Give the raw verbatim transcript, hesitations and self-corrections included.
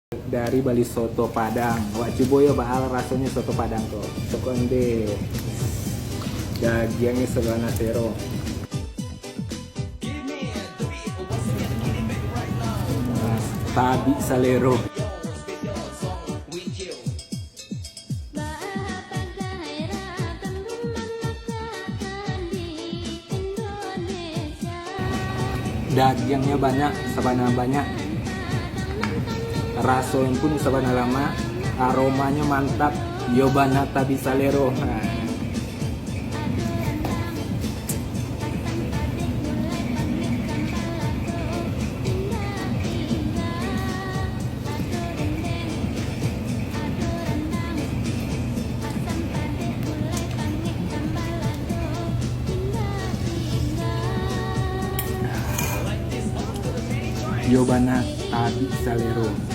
Dari bali soto Padang. Wak cubo yo baa rasonyo soto Padang ko. Cokok ndeh. Dagiangnyo sabana sero. Tabik salero. Dagiangnyo banyak, sabana banyak. Rasonyo pun sabana lamak. Aromanyo mantap. Yo bana tabik salero. Ha. Yo bana tabik salero.